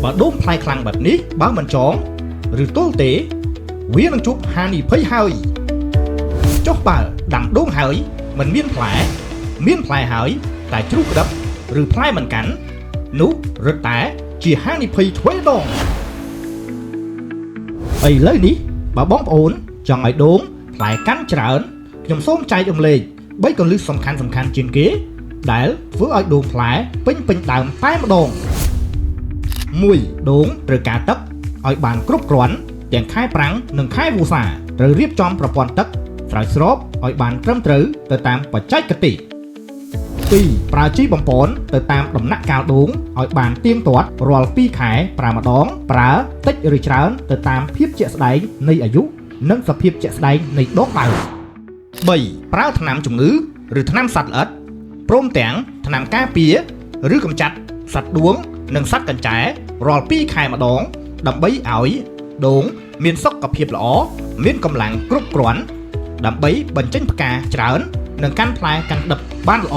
បើដូងផ្លែខ្លាំងបែបនេះបើមិនចងឬទល់ទេ វានឹងជួបហានិភ័យហើយចុះបើដាំដូងហើយមិនមានផ្លែមានផ្លែហើយតែជ្រុះក្តឹបឬផ្លែមិនកាន់នោះរឹតតែជាហានិភ័យទ្វេដងឥឡូវនេះបើបងប្អូនចង់ឲ្យដូងផ្លែកាន់ច្រើនខ្ញុំសូមចែករំលែក3កលឹះសំខាន់សំខាន់ជាងគេ ដែលធ្វើឲ្យដូងផ្លែពេញពេញដើមតែម្ដង 1ដូងត្រូវការទឹកឲ្យបានគ្រប់គ្រាន់ទាំងខែប្រាំងនិងខែវស្សាត្រូវរៀបចំប្រព័ន្ធទឹកស្រោចស្រពឲ្យបានត្រឹមត្រូវទៅតាមបច្ចេកទេស2ប្រើជីបំប៉នទៅតាមដំណាក់កាលដូងឲ្យបានទៀងទាត់រាល់2ខែប្រើម្ដងប្រើតិចឬច្រើនទៅតាមភាពជាក់ស្ដែងនៃអាយុនិងសភាពជាក់ស្ដែងនៃដងដើម3ប្រើថ្នាំជំងឺឬថ្នាំសត្វល្អិតព្រមទាំងថ្នាំការពារឬកម្ចាត់សត្វដួងនិងសត្វកញ្ចែរាល់2ខែម្ដងដើម្បីឲ្យដូងមានសុខភាពល្អមានកម្លាំងគ្រប់គ្រាន់ដើម្បីបញ្ចេញផ្កាច្រើននិងកាន់ផ្លែកាន់ដិបបានល្អ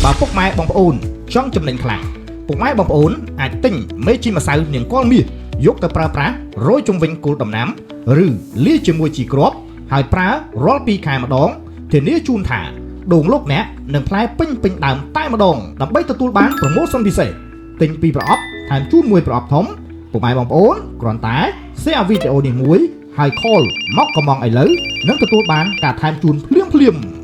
បើពុកម៉ែបងប្អូនចង់ចំណេញខ្លាំងពុកម៉ែបងប្អូនអាចទិញមេជីម្សៅនាងកលមាសយកទៅប្រើប្រាស់រោយជុំវិញគល់ដំណាំឬលាយជាមួយជីគ្រាប់ហើយប្រើរាល់2ខែម្ដងធានាជូនថាដូងលោកអ្នកនឹងផ្លែពេញពេញដើមតែម្ដងដើម្បីទទួលបាន promotion ពិសេសទិញ2ប្រអប់ថែមជូនមួយប្រអប់ធំពុកម៉ែបងប្អូនគ្រាន់តែ share វីដេអូនេះមួយហើយ call មកកំងឥឡូវនឹងទទួលបានការថែមជូនភ្លាមភ្លាមៗ។